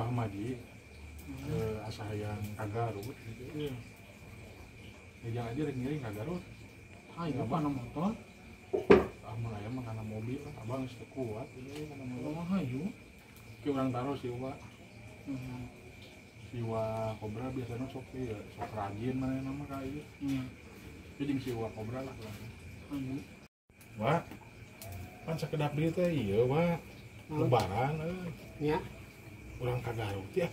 Abah mah ji asa hayang ka Garut gitu. Iya. Ya jangan aja rek ngiring ka Garut. Ayo kana motor. Ah mah aya mah kana mobil lah, abah geus teu kuat ieu kana mobil. Oh, hayu. Ki urang taruh si Uwa. Si Uwa Kobra biasanya sok ieu, sok rajin manehna mah ka ieu. Nya. Ieu jeung si Uwa Kobra lah urang. Hayu. Wah. Pan sakedap deui teh ieu, Wak. Lebaran euy. Nya. Urang ka Garut ya.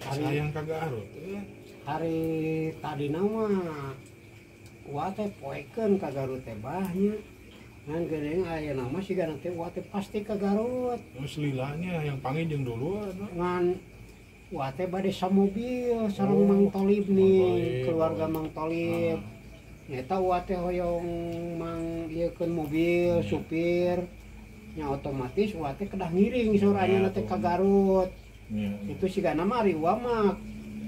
Sayang ka Garut euy. Hari tadina mah Uwa teh poekeun ka Garut teh bah nya. Ngan geuning ayeuna mah sigana teh Uwa teh pasti ka Garut. Geus lilanya yang panggil jeung duluan. Ngan Uwa teh bade samobil sareng Mang Tolib nih, keluarga Mang Tolib. Nyata Uwa teh hoyong mang ieukeun mobil, supir. Nya otomatis Uwa teh kedah ngiring saur anjeunna teh ka Garut. Itu sigana mah ari Uwa mah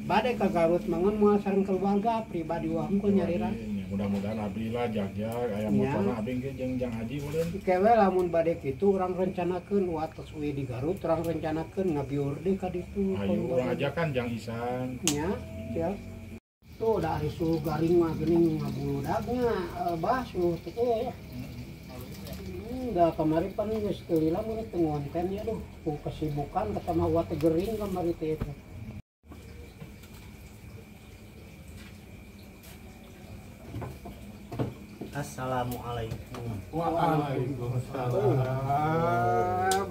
bade ka Garut mangan moal sareng keluarga pribadi Uwa hungkul nyarira. Mudah-mudahan abdi lah jag-jag aya motorna abdi ge jeung Jang Haji ulun. Kewe lamun bade kitu urang rencanakeun Uwa tos uih di Garut urang rencanakeun ngabiur deui ka ditu. Ayo urang ajakan Jang Isan. Nya, siap. Tuh da ari suhu garing mah geuning ngabuludagnya bah suhu teh. Da kamari pan geus teu lila mun teu ngonten ya duh ku kesibukan ketama Uwa teh gering kamari teh eta. Assalamualaikum. Waalaikumsalam.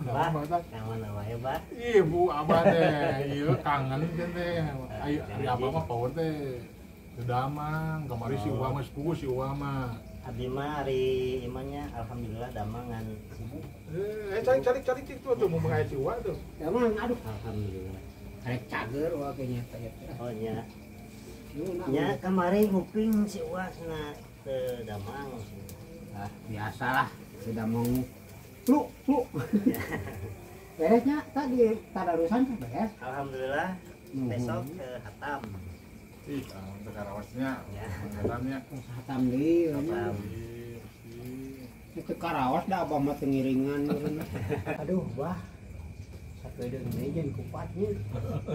Bah, mana wae, Bah? Ibu abah teh, ieu kangen teh. Ayo ari abah mah power teh. Teu damang, kamari si Uwa mah sepugu si Uwa mah. Abdi mah ari imannya alhamdulillah damang ngan sibuk. Cari cari itu tuh mun aya si Uwa tuh. Damang aduh alhamdulillah. Arek cager Uwa ge nya teh. Oh nya. Nya kamari nguping si Uwa cenah teu damang. Ah, biasalah, sudah mau lu lu. Beresnya tadi tadarusan teh beres. Alhamdulillah besok ke hatam. Ih, teu karawasnya. Hatamnya. Hatam deui. Itu karawas da abah mah teu ngiringan. Aduh, bah. Sapedeung deui jeung kupatnya.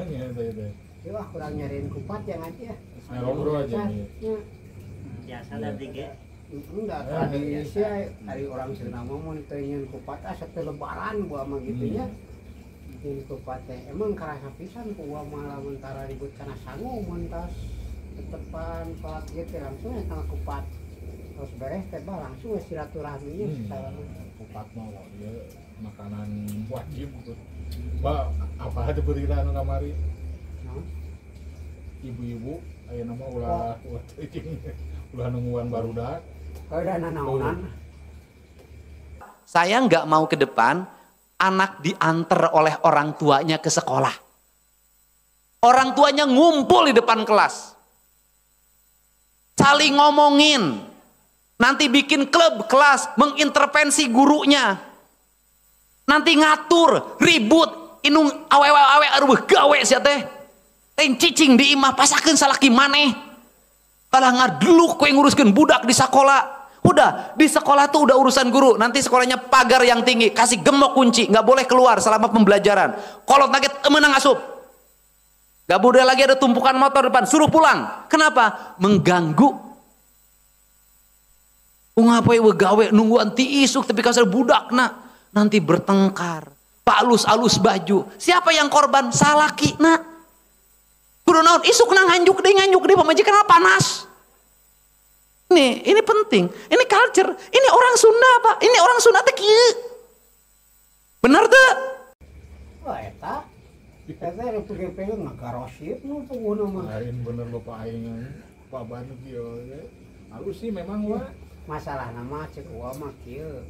Nya teh. Wah, kurang nyariin kupat yang aja. Ngobrol aja nih. Biasa da ge. Enggak, tradisi hari orang Sunda mah mun teu nyeun kupat asa teu lebaran gua mah gitu nya. Nyeun kupat teh emang karasa pisan ku gua mah lamun tara ribut kana sangu mun tos tetepan salat ieu teh langsung eta kupat. Terus beres teh bah langsung we silaturahmi nya. Kupat mah ieu makanan wajib gitu. Bah, apa teh berita anu kamari? Ibu-ibu ayeuna mah ulah teuing ulah nungguan barudak. Udah nanaonan. Saya nggak mau ke depan anak diantar oleh orang tuanya ke sekolah. Orang tuanya ngumpul di depan kelas. Saling ngomongin. Nanti bikin klub kelas, mengintervensi gurunya. Nanti ngatur, ribut, inung awe-awe aruh gawe sia teh. Teng cicing di imah pasakeun salaki maneh. Kalah ngadluk kowe nguruskeun budak di sekolah. Udah, di sekolah tuh udah urusan guru. Nanti sekolahnya pagar yang tinggi, kasih gemok kunci, nggak boleh keluar selama pembelajaran. Kolot nugget menang asup. Nggak boleh lagi ada tumpukan motor depan, suruh pulang. Kenapa? Mengganggu. Ngapain we gawe nungguan ti isuk tapi kasar budak nak. Nanti bertengkar, palus-alus baju. Siapa yang korban? Salaki nak. Kudu naon isuk nang nganjuk deui pamajikan panas. Nih, ini penting. Ini culture. Ini orang Sunda, Pak. Ini orang Sunda teh kieu. Bener teu? Wah, eta. Eta rupikeun ngagarosip nu puguhna mah. Lain bener bapak aing. Pak Banu kieu. Halus sih memang wa. Masalahna mah ceuk Uwa mah kieu.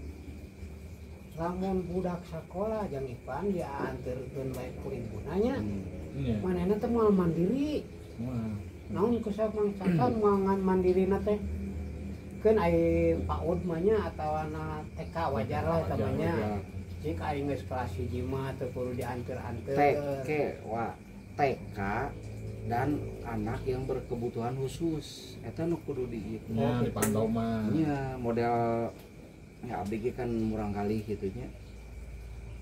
Lamun budak sakola jang Ipan dianterkeun bae ku ibuna nya. Manehna teh moal mandiri. Naon kusab Mang Cacan moal mandirina teh. Keun ai PAUD mah nya atawa na TK wajar lah eta mah nya. Cik aing geus kelas 1 mah teu kudu dianter-anter. TK wa TK dan anak yang berkebutuhan khusus eta nu kudu di nya dipantau mah. Nya model ya abdi ge kan murang kali kitu nya.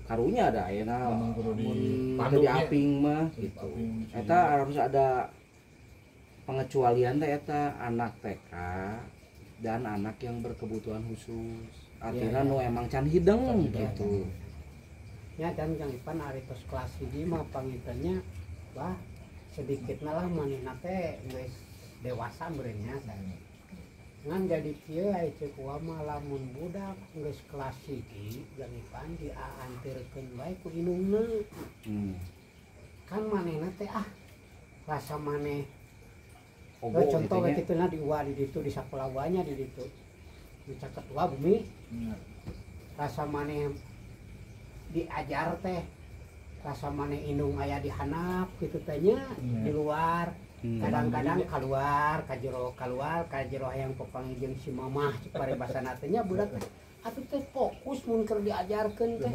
Karunya ada ayeuna mun teu diaping mah gitu. Eta harus ada pengecualian teh eta anak TK dan anak yang berkebutuhan khusus. Artinya nu emang can hideng gitu. Ya dan Kang Ipan ari tos kelas 1 mah pangintennya bah sedikitna lah manehna teh geus dewasa meureun nya. Ngan jadi kieu aya ceuk mah lamun budak geus kelas 1 Kang Ipan dianterkeun bae ku indungna. Kan manehna teh ah rasa maneh contoh we kitu na di uwa di ditu di sakola nya di ditu. Nu caket uwa bumi. Rasa maneh diajar teh rasa maneh indung aya di handap kitu teh nya di luar. Kadang-kadang keluar ka jero hayang papanggih jeung si mamah cek paribasana teh nya budak teh atuh teh fokus mun keur diajarkeun teh.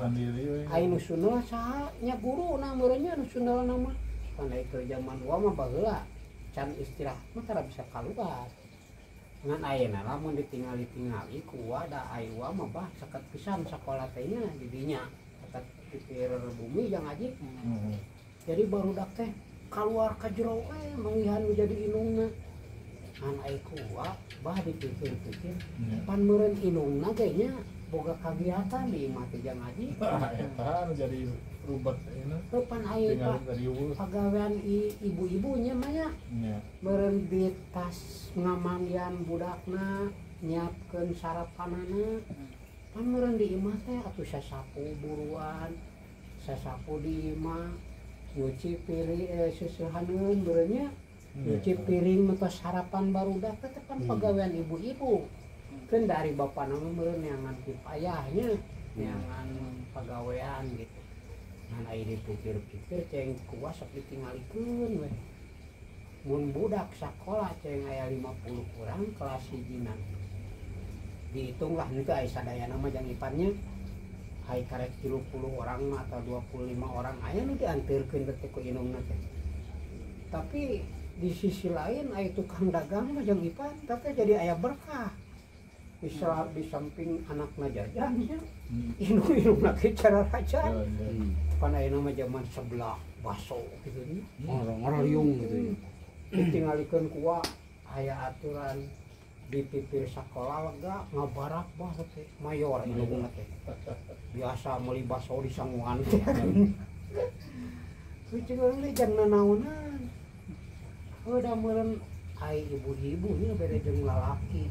Aya nu sunel saha nya guruna meureun nya nu sunelna mah. Pan aya keur jaman uwa mah baheula can istirahat mah tara bisa kaluar. Ngan ayeuna lamun ditingali-tingali ku uwa da aya uwa mah bah caket pisan sakola teh nya di dinya. Pipir bumi yang ngaji. Jadi barudak teh keluar ka jero we manggihan nu jadi indungna. Ngan ai ku bah dipikir-pikir pan meureun indungna ge nya boga kagiatan di imah teh jang ngaji. Tah eta nu jadi rubet ayeuna. Heuh pan aya pagawean ibu-ibunya mah nya. Meureun di tas ngamandian budakna, nyiapkeun sarapanana. Pan meureun di imah teh atuh sasapu buruan, sasapu di imah, nyuci piring seusehaneun meureun nya, nyuci piring mentos sarapan barudak teh kan pagawean ibu-ibu. Keun dari bapana mah meureun neangan pipayahnya, neangan pagawean gitu. Ngan aya dipikir-pikir ceng kuas sok ditingalikeun we. Mun budak sakola ceng aya 50 kurang kelas 1 dihitung lah itu aya sadayana mah jang Ipannya aya karek 30 orang mah atau 25 orang aya nu dianterkeun teh ku indungna teh. Tapi di sisi lain aya tukang dagang mah jang Ipan tapi jadi aya berkah. Bisa di samping anakna jajan nya indung-indungna ge cara raja. Pan ayeuna mah zaman sebelah baso kitu nya. Ngorong-ngorong gitu ya. Ditingalikeun ku aya aturan di pipir sakola lega ngabarak bah teh mayor indungna teh. Biasa meuli baso di sanguan teh. Lucu urang teh jang nanaonan. Heuh da meureun ai ibu-ibu nya beda jeung lalaki.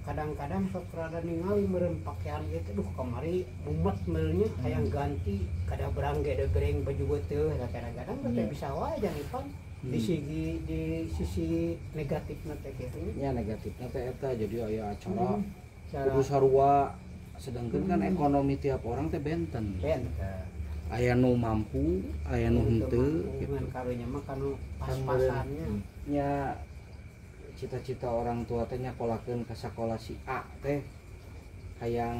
Kadang-kadang sok rada ningali meureun pakaian ieu teh duh kamari mumet meureun nya hayang ganti kada berang ge da bereng baju teu kadang-kadang teh bisa wae jang Ipan. Di sisi di sisi negatifna teh kitu nya. Negatifna teh eta jadi aya acara kudu sarua sedangkan kan ekonomi tiap orang teh benten. Benten. Aya nu mampu, aya nu henteu gitu. Ngan karunya mah kanu pas-pasannya. Nya cita-cita orang tua teh nyakolakeun ka sakola si A teh hayang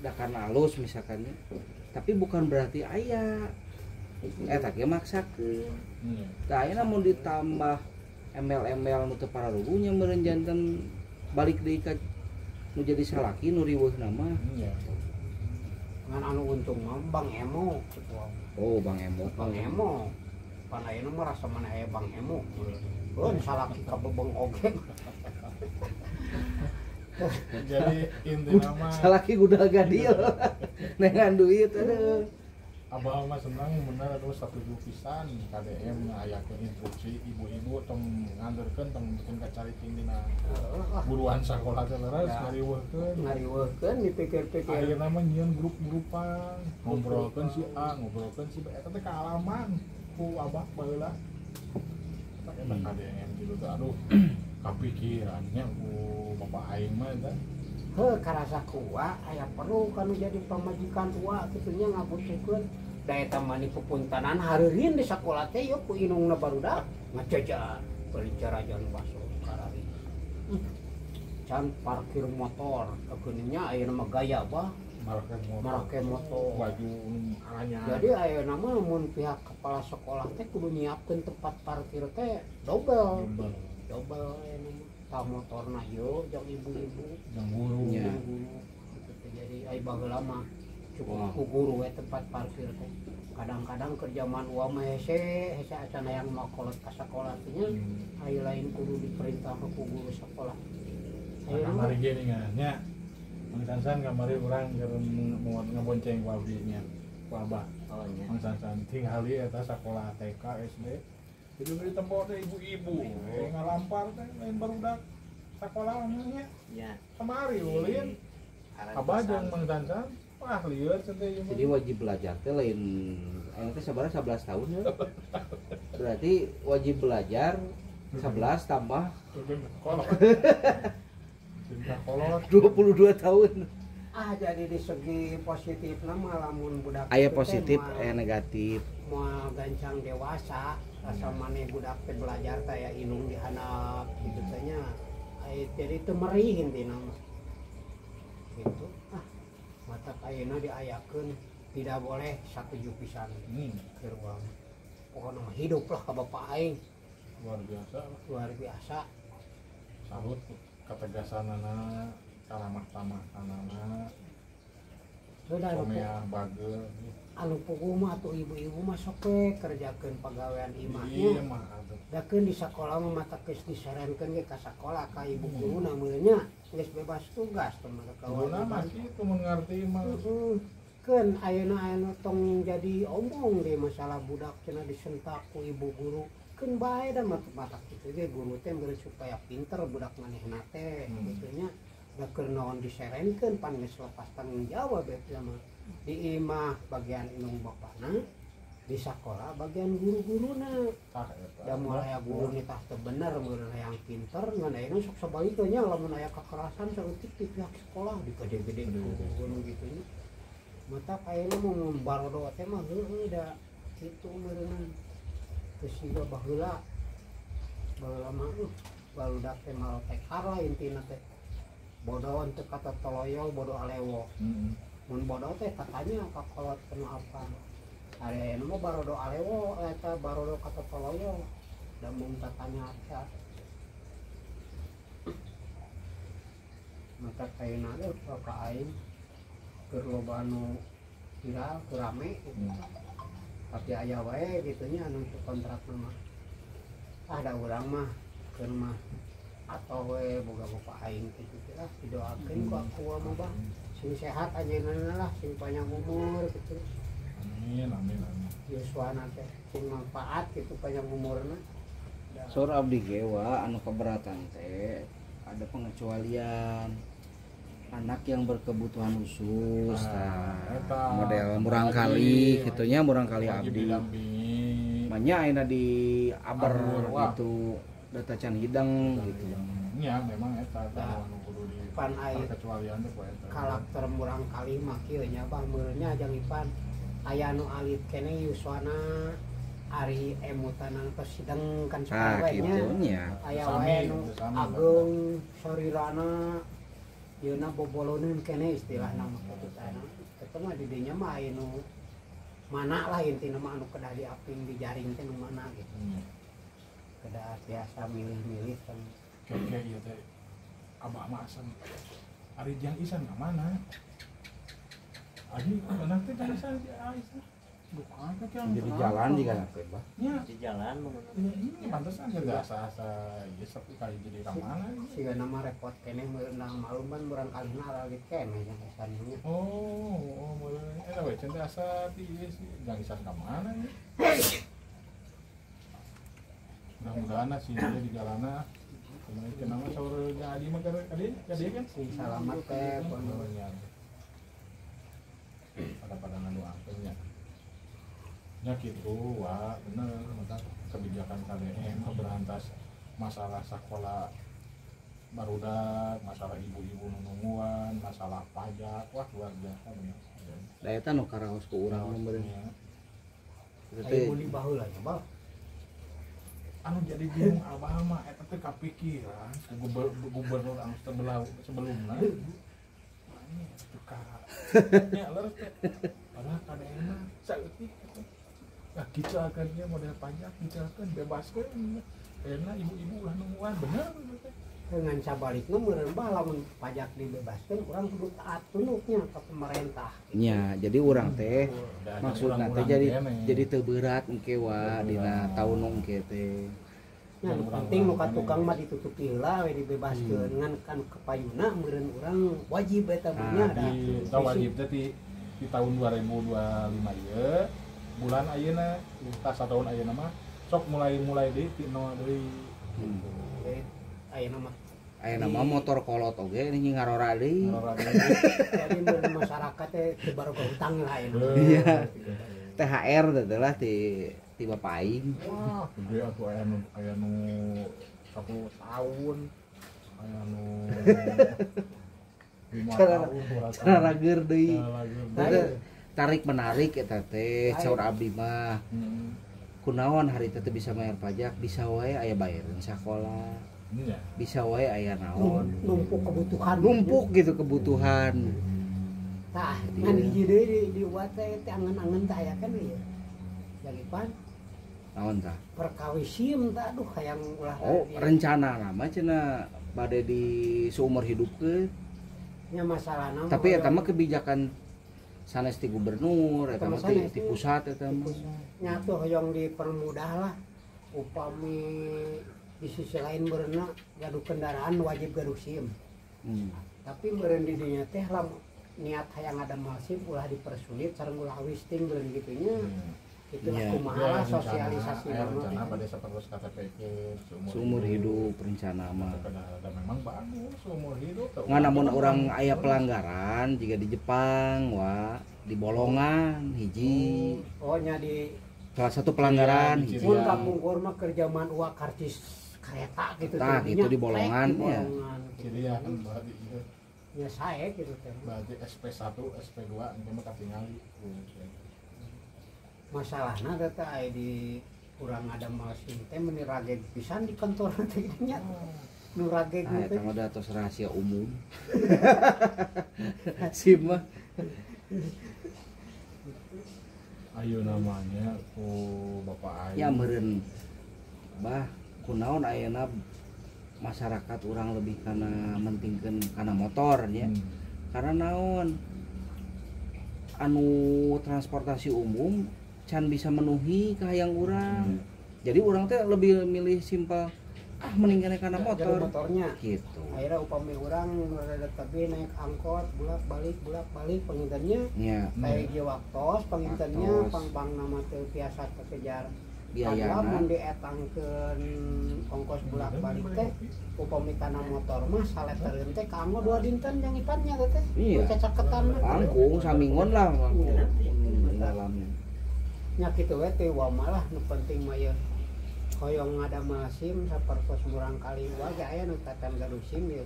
da karena alus misalkan nya. Tapi bukan berarti aya eta ge maksakeun. Tah ayeuna mun ditambah embel-embel nu teu pararuguh nya meureun janten balik deui ka nu jadi salaki nu riweuhna mah. Ngan anu untung mah Bang Emo kitu. Oh, Bang Emo. Bang Emo. Pan ayeuna mah rasa mana aya Bang Emo. Heuh salaki ka bebeng oge. Jadi intina mah salaki gudal gadil. Nengan duit aduh. Abah mah senang bener aduh satuju pisan KDM ngayakeun instruksi ibu-ibu tong nganterkeun tong bikin kacariting dina buruan sakola teh leres ngariweuhkeun. Ngariweuhkeun dipikir-pikir. Ayeuna mah nyieun grup-grupan, ngobrolkeun si A, ngobrolkeun si B eta teh kaalaman ku abah baheula. Eta eta KDM gitu teh aduh kapikirannya ku bapak aing mah eta. Heuh karasa ku uwa aya perlu kanu jadi pamajikan uwa kitu nya ngabutuhkeun da eta mah pupuntanan hareureun di sakola teh yeuh ku indungna barudak ngajajan beli jarajan baso karari. Can parkir motor ageunnya ayeuna mah gaya bah marake motor baju anyar. Jadi ayeuna mah mun pihak kepala sekolah teh kudu nyiapkeun tempat parkir teh dobel. Dobel ayeuna mah. Ta motorna ieu jeung ibu-ibu jeung guru. Gitu teh jadi ai baheula mah Cukup ku guru we tempat parkir teh. Kadang-kadang kerja man uang mah hese hese acan yang mau kolot ka sakola teh nya. Aya lain kudu diperintah ku guru sekolah. Kamari ge nya. Mang Sansan kamari urang keur ngabonceng ku abdi nya. Ku abah. Oh nya. Mang Sansan tingali eta sakola TK SD. Jadi di tempo teh ibu-ibu ngalampar teh lain barudak sakola nya. Nya. Kamari ulin. Abah jeung Mang Sansan wah lieur cenah ieu. Jadi wajib belajar teh lain aya teh sabaraha 11 tahun ya. Berarti wajib belajar 11 tambah kolot. Kolot 22 tahun. Ah jadi di segi positif mah lamun budak aya positif aya negatif. Moal gancang dewasa rasa maneh budak teh belajar teh aya inung di handap kitu teh nya. Aya jadi teu merih intina mah. Gitu. Ah mata ayeuna diayakeun tidak boleh satuju pisan. Keur urang. Pokona mah hidup lah ka bapak aing. Luar biasa lah. Luar biasa. Salut ketegasanana, karamah-tamahanana. Sudah somea bageur. Anu puguh mah atuh ibu-ibu mah sok we kerjakeun pagawean imahnya. Iya mah atuh. Dakeun di sakola mah mata geus disarankeun ge ka sakola ka ibu guruna meureun nya geus bebas tugas teh mah kawan. Mah kitu mun ngarti mah. Keun ayeuna anu tong jadi omong deh masalah budak cenah disentak ku ibu guru. Keun bae da mata kitu ge guru teh meureun supaya pinter budak manehna teh kitu nya. Da keur naon diserenkeun pan geus lepas tanggung jawab eta mah. Di imah bagian indung bapana, di sakola bagian guru-guruna. Da moal aya guru ni tah teu bener meureun hayang pinter ngan ayeuna sok sabalikeun nya lamun aya kekerasan saeutik di pihak sekolah digede-gedekeun gitu nya. Mata ayeuna mun barodo teh mah heueuh da kitu meureunna. Geus siga baheula. Baheula mah barudak teh malotekar lah intina teh. Bodoh teu kata toloyol, bodoh alewo. Mun bodoh teh katanya kakolot kena apa. Ari ayeuna mah barodo alewo eta barodo kata toloyol. Da mun tatanya teh. Mata ayeuna ge ka aing keur loba anu viral, keur rame gitu. Tapi aya wae kitu nya anu kontrak mah. Ah da urang mah keur mah atau we boga bapak aing kitu teh lah didoakeun ku aku mah bah. Sing sehat anjeunna lah, sing panjang umur gitu. Amin amin amin. Yuswana teh sing manfaat gitu panjang umurna. Saur abdi ge wa anu keberatan teh ada pengecualian anak yang berkebutuhan khusus nah, model murang kali gitunya murang kali abdi. Manya ayeuna di aber gitu data can hidang gitu. Nya memang eta anu kudu di pan aya kecualian teh eta. Karakter murang kali mah kieu nya bah meureunnya jang Ipan aya anu alit keneh yuswana ari emutan tos sideng kan sakola nya. Aya wae nu ageung sarirana yeuna boboloneun keneh istilahna mah kitu tah. Eta mah di dinya mah aya nu mana lah intina mah anu kedah diaping dijaring teh nu mana gitu. Kedah biasa milih-milih kan. Kayak ieu teh abah mah asem. Ari jang Isan ka mana? Adi anak teh jang Isan si Aisyah. Bukan teh yang di jalan juga teh bah. Nya di jalan ini pantesan geus asa-asa ieu sepi kali jadi ka mana. Siga nama repot keneh meureun malum ban murang kalina alit keneh jang Isan nya. Oh, meureun eta we cenah asa ti ieu si jang Isan ka mana ieu? Mudah-mudahan sih dia di jalana. Kemudian kenapa saur jadi mah kali jadi kan sing salamat teh pokoknya. Pada ngadoakeun nya. Nya kitu wah bener mata kebijakan KDM berantas masalah sekolah barudak, masalah ibu-ibu nu nungguan, masalah pajak, wah luar biasa bener. Da eta nu karaos ku urang mah meureun. Eta teh di baheula nya bah. Anu jadi bingung abah mah eta teh kapikiran gubernur anu sebelumna. Ini teu ka nya leres teh. Padahal KDM mah saeutik eta. Nah kitu akhirnya model pajak dicakeun bebaskeun. Ayeuna ibu-ibu ulah nungguan bener teh. Dengan sabalikna meureun bah lamun pajak dibebaskeun urang kudu taat tunduknya ka pemerintah. Nya, jadi urang teh maksudna teh jadi teu berat engke wa dina taun nu engke teh. Nya nu penting nu ka tukang mah ditutupi heula we dibebaskeun ngan kan kepayuna meureun urang wajib eta mah nya da. Eta wajib teh di tahun 2025 ieu bulan ayeuna tas tahun ayeuna mah sok mulai deui ti nol deui. Ayeuna mah motor kolot oge ini ngarora deui. Jadi masyarakat teh teu baroga hutang lah ayeuna. Iya. THR teh lah ti bapak aing. Wah, gede atuh aya nu 10 tahun, aya nu 5 tahun. Cara rager deui. Tarik menarik eta teh saur abdi mah. Kunaon hari teh bisa bayar pajak, bisa wae aya bayaran sakola. Bisa wae aya naon numpuk kebutuhan numpuk gitu kebutuhan tah ngan hiji deui di uat teh angen-angen teh aya kan ieu jagipan naon tah perkawis SIM tah aduh hayang ulah oh rencana lama cenah bade di seumur hidup ke nya masalahna tapi eta mah kebijakan sanes ti gubernur eta mah ti pusat eta mah nya tuh hoyong dipermudah lah upami di sisi lain berenang gaduh kendaraan wajib gaduh SIM. Tapi meureun di dinya teh lamun niat hayang ngadamel SIM ulah dipersulit sareng ulah wasting meureun kitu nya. Kitu lah kumaha lah sosialisasi rencana pada sapertos KTP ke seumur hidup rencana mah. Dan memang bagus seumur hidup. Ngan namun orang aya pelanggaran jika di Jepang wah di bolongan hiji. Oh nya di salah satu pelanggaran hiji. Mun kapungkur mah keur jaman uak karcis kereta gitu tah gitu di bolongan ya. Jadi ya kan berarti ieu. Ya sae gitu teh. Berarti SP1, SP2 engke mah katingali. Masalahna teh aya di urang ngadamel SIM teh meuni rageg pisan di kantor teh nya. Nu rageg teh. Eta mah da tos rahasia umum. SIM mah. Ayo namanya ku bapak aing. Ya meureun bah kunaon ayeuna masyarakat urang lebih kana mentingkeun kana motor nya. Karena naon anu transportasi umum can bisa menuhi kahayang urang. Jadi urang teh lebih milih simpel ah mending kana motor. Motornya gitu. Akhirnya upami urang rada tebih naik angkot bolak-balik pangintennya. Nya. Kayak ge waktos pangintennya pang-pang nama teu tiasa kekejar. Padahal mun dietangkeun ongkos bolak-balik teh upami kana motor mah saletereun teh kanggo 2 dinten jang ipannya teh. Iya. Cacaketan mah. Langkung samingon lah langkung. Dalamnya. Nya kitu we teh wa malah nu penting mah ieu hoyong ngadamel SIM sapertos murang kali wa ge aya nu tacan gaduh SIM ieu.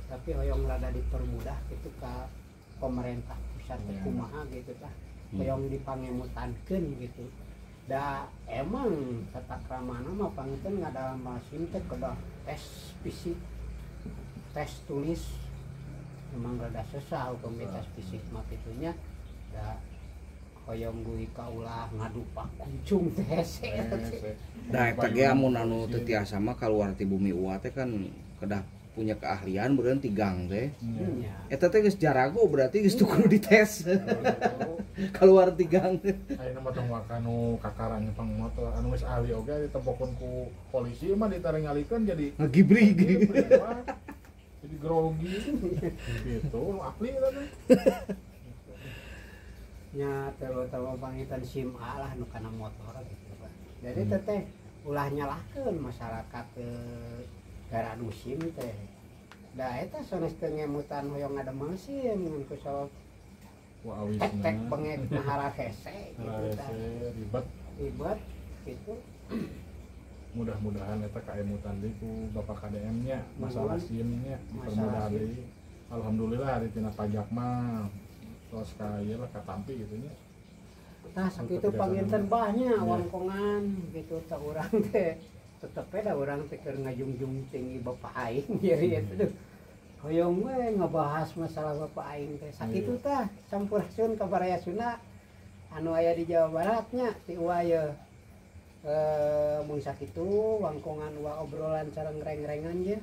Tapi hoyong rada dipermudah kitu ka pemerintah pusat teh kumaha gitu tah. Hoyong dipangemutankeun gitu. Da emang tata kramana mah panginten ngadamel SIM teh kedah tes fisik, tes tulis emang rada sesah upami tes fisik mah kitunya. Da hoyong dugi ka ulah ngadu pakuncung teh hese. Da eta ge amun anu teu tiasa mah kaluar ti bumi uwa teh kan kedah punya keahlian beureun ti gang teh. Eta teh geus jarago berarti geus kudu dites. Keluar ti gang. Ayeuna mah tong waka nu kakara nyepeng motor anu geus ahli oge ditempokkeun ku polisi mah ditaringalikeun jadi ngegibrig. Jadi grogi gitu nu ahli eta teh. Nya terutama pangitan SIM A lah nu kana motor gitu Pak. Jadi teteh ulah nyalahkeun masyarakat garadu SIM teh. Da eta sanes teu ngemutan hoyong ngadamel SIM ngan ku sabab tek-tek bengek mahara hese gitu tah. Ribet. Ribet gitu. Mudah-mudahan eta kaemutan deui ku Bapak KDM nya masalah SIM nya dipermudah deui. Alhamdulillah hari tina pajak mah tos ka ieu lah katampi gitu nya. Tah sakitu panginten bah nya wangkongan gitu tah urang teh tetep we da urang teh keur ngajungjung tinggi bapak aing jadi eta duh. Hoyong we ngabahas masalah bapak aing teh sakitu tah sampurasun ka baraya Sunda anu aya di Jawa Barat nya ti uwa ye. Mun sakitu wangkongan uwa obrolan sareng reng-rengan ye.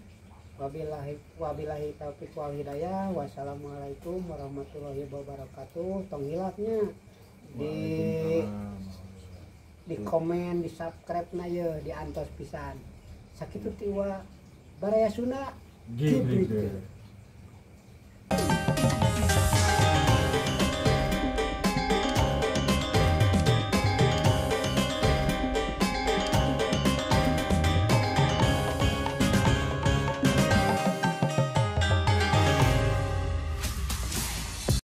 Wabillahi wabillahi taufiq wal hidayah. Wassalamualaikum warahmatullahi wabarakatuh. Tong hilapnya di komen, di subscribe na ye, di antos pisan. Sakitu ti Wa Baraya Sunda. Gini. Gitu.